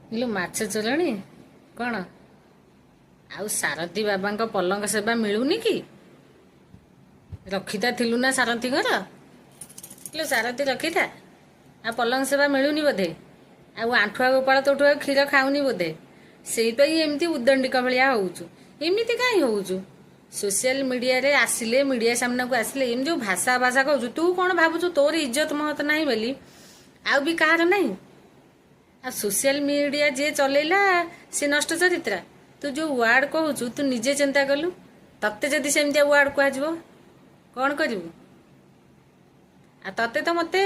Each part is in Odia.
ଇଲୋ ମାଛ ଚୋରଣୀ, କ'ଣ ଆଉ ସାରଥୀ ବାବାଙ୍କ ପଲଙ୍କ ସେବା ମିଳୁନି କି? ରଖିତା ଥିଲୁ ନା ସାରଥୀଙ୍କର? ଇଲୋ ସାରଥୀ ରଖିଥା, ଆଉ ପଲଙ୍କ ସେବା ମିଳୁନି ବୋଧେ? ଆଉ ଆଣ୍ଠୁଆ ଗୋପାଳ ତୋଠୁ ଆଉ କ୍ଷୀର ଖାଉନି ବୋଧେ? ସେଇପାଇଁ ଏମିତି ଉଦଣ୍ଡିକ ଭଳିଆ ହଉଛୁ। ଏମିତି କାହିଁ ହଉଛୁ? ସୋସିଆଲ ମିଡ଼ିଆରେ ଆସିଲେ, ମିଡ଼ିଆ ସାମ୍ନାକୁ ଆସିଲେ ଏମିତି ଯୋଉ ଭାଷା ଭାଷା କହୁଛୁ, ତୁ କ'ଣ ଭାବୁଛୁ ତୋର ଇଜ୍ଜତ ମହତ ନାହିଁ ବୋଲି ଆଉ ବି କାହାର ନାହିଁ? ଆଉ ସୋସିଆଲ ମିଡ଼ିଆ ଯିଏ ଚଲେଇଲା ସେ ନଷ୍ଟ ଚରିତ୍ର। ତୁ ଯୋଉ ୱାର୍ଡ କହୁଛୁ, ତୁ ନିଜେ ଚିନ୍ତା କଲୁ, ତତେ ଯଦି ସେମିତିଆ ୱାର୍ଡ କୁହାଯିବ କ'ଣ କରିବୁ? ଆଉ ତତେ ତ ମତେ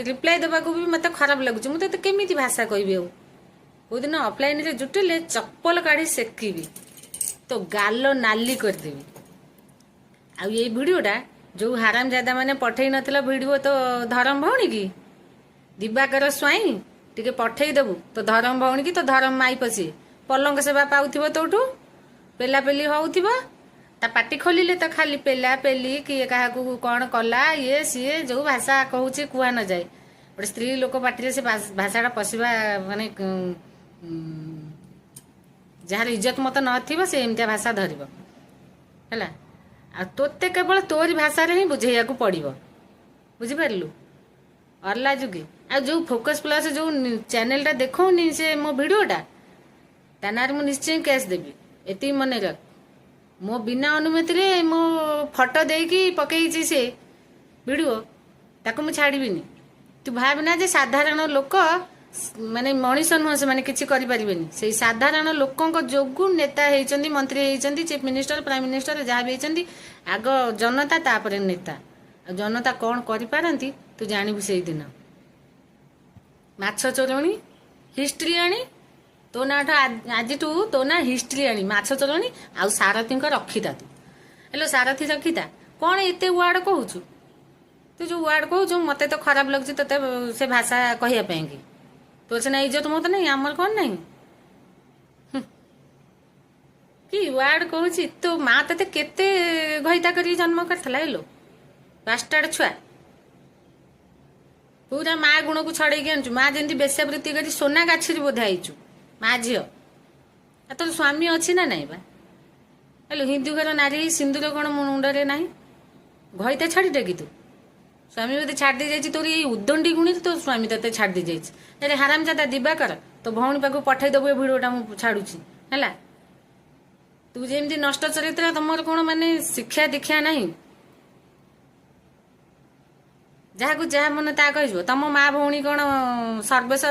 ରିପ୍ଲାଏ ଦେବାକୁ ବି ମତେ ଖରାପ ଲାଗୁଛି। ମୁଁ ତତେ କେମିତି ଭାଷା କହିବି? ଆଉ କୋଉଦିନ ଅଫଲାଇନରେ ଜୁଟିଲେ ଚପଲ କାଢି ସେକିବି, ତୋ ଗାଲ ନାଲି କରିଦେବି। ଆଉ ଏଇ ଭିଡ଼ିଓଟା ଯୋଉ ହାରାମଜାଦା ମାନେ ପଠେଇ ନଥିଲ ଭିଡ଼ିଓ, ତୋ ଧରମ ଭଉଣୀ କି ଦିବାକର ସ୍ୱାଇଁ ଟିକେ ପଠେଇଦେବୁ। ତୋ ଧରମ ଭଉଣୀ କି ତୋ ଧରମ ମାଇ ପସି ପଲଙ୍କ ସେବା ପାଉଥିବ, ତୋଠୁ ପେଲାପେଲି ହଉଥିବ। ତା ପାଟି ଖୋଲିଲେ ତ ଖାଲି ପେଲା ପେଲି, କିଏ କାହାକୁ କ'ଣ କଲା, ଇଏ ସିଏ ଯୋଉ ଭାଷା କହୁଛି କୁହା ନଯାଏ। ଗୋଟେ ସ୍ତ୍ରୀ ଲୋକ ପାଟିରେ ସେ ଭାଷାଟା ପଶିବା ମାନେ ଯାହାର ଇଜ୍ଜତ ମତ ନଥିବ ସେ ଏମିତିଆ ଭାଷା ଧରିବ। ହେଲା, ଆଉ ତୋତେ କେବଳ ତୋରି ଭାଷାରେ ହିଁ ବୁଝେଇବାକୁ ପଡ଼ିବ, ବୁଝିପାରିଲୁ? ଅଲାଜୁକି। ଆଉ ଯୋଉ ଫୋକସ୍ ପ୍ଲସ୍ ଯୋଉ ଚ୍ୟାନେଲଟା ଦେଖଉନି ସେ ମୋ ଭିଡ଼ିଓଟା, ତା ନାଁରେ ମୁଁ ନିଶ୍ଚୟ କେସ୍ ଦେବି, ଏତିକି ମନେ ରଖ। ମୋ ବିନା ଅନୁମତିରେ ମୋ ଫଟୋ ଦେଇକି ପକେଇଛି ସେ ଭିଡ଼ିଓ, ତାକୁ ମୁଁ ଛାଡ଼ିବିନି। ତୁ ଭାବିନା ଯେ ସାଧାରଣ ଲୋକ ମାନେ ମଣିଷ ନୁହଁ, ସେମାନେ କିଛି କରିପାରିବେନି। ସେଇ ସାଧାରଣ ଲୋକଙ୍କ ଯୋଗୁଁ ନେତା ହେଇଛନ୍ତି, ମନ୍ତ୍ରୀ ହେଇଛନ୍ତି, ଚିଫ୍ ମିନିଷ୍ଟର, ପ୍ରାଇମ୍ ମିନିଷ୍ଟର ଯାହା ବି ହେଇଛନ୍ତି। ଆଗ ଜନତା, ତାପରେ ନେତା। ଆଉ ଜନତା କ'ଣ କରିପାରନ୍ତି ତୁ ଜାଣିବୁ ସେଇଦିନ। ମାଛ ଚୋରଣୀ, ହିଷ୍ଟ୍ରି ଆଣି ତୋ ନାଁଠୁ, ଆଜିଠୁ ତୋ ନାଁ ହିଷ୍ଟ୍ରି ଆଣି ମାଛ ଚୋରଣୀ। ଆଉ ସାରଥୀଙ୍କ ରଖିତା ତୁ। ହେଲୋ ସାରଥୀ ରଖିତା, କ'ଣ ଏତେ ୱାର୍ଡ କହୁଛୁ? ତୁ ଯୋଉ ୱାର୍ଡ କହୁଛୁ ମତେ ତ ଖରାପ ଲାଗୁଛି ତତେ ସେ ଭାଷା କହିବା ପାଇଁ କି। ତୋର ସିନା ଇଜ୍ଜତ ମତ ନାହିଁ, ଆମର କ'ଣ ନାହିଁ? କି ୱାର୍ଡ କହୁଛି? ତୋ ମା ତତେ କେତେ ଘଇତା କରିକି ଜନ୍ମ କରିଥିଲା? ହେଲୋ ବାଷ୍ଟାର୍ଡ ଛୁଆ, ପୁରା ମା ଗୁଣକୁ ଛଡେଇକି ଆଣିଛୁ। ମା ଯେମିତି ବେଶ୍ୟାବୃତ୍ତି କରି ସୋନା ଗାଛିରେ ବୋଧେ ଆଇଛୁ ମା ଝିଅ। ଆଉ ତୋର ସ୍ୱାମୀ ଅଛି ନା ନାଇଁ ବା? ହେଲୋ ହିନ୍ଦୁ ଘର ନାରୀ, ସିନ୍ଦୁର କ'ଣ ମୁଣ୍ଡରେ ନାହିଁ? ଘଇତା ଛାଡ଼ିଟେ କି ତୁ? ସ୍ୱାମୀ ବୋଧେ ଛାଡ଼ି ଦେଇ ଯାଇଛି। ତୋର ଏଇ ଉଦଣ୍ଡି ଗୁଣିରେ ତୋ ସ୍ୱାମୀ ତତେ ଛାଡ଼ି ଦେଇ ଯାଇଛି। ଆରେ ହାରାମଜାଦା ଦିବାକର, ତୋ ଭଉଣୀ ପାଖକୁ ପଠେଇ ଦବୁ ଏ ଭିଡ଼ିଓଟା ମୁଁ ଛାଡୁଛି। ହେଲା, ତୁ ଯେମିତି ନଷ୍ଟ ଚରିତ୍ର, ତମର କ'ଣ ମାନେ ଶିକ୍ଷା ଦୀକ୍ଷା ନାହିଁ? ଯାହାକୁ ଯାହା ମନ ତାହା କହିଯିବ। ତମ ମା ଭଉଣୀ କ'ଣ ସର୍ବେସ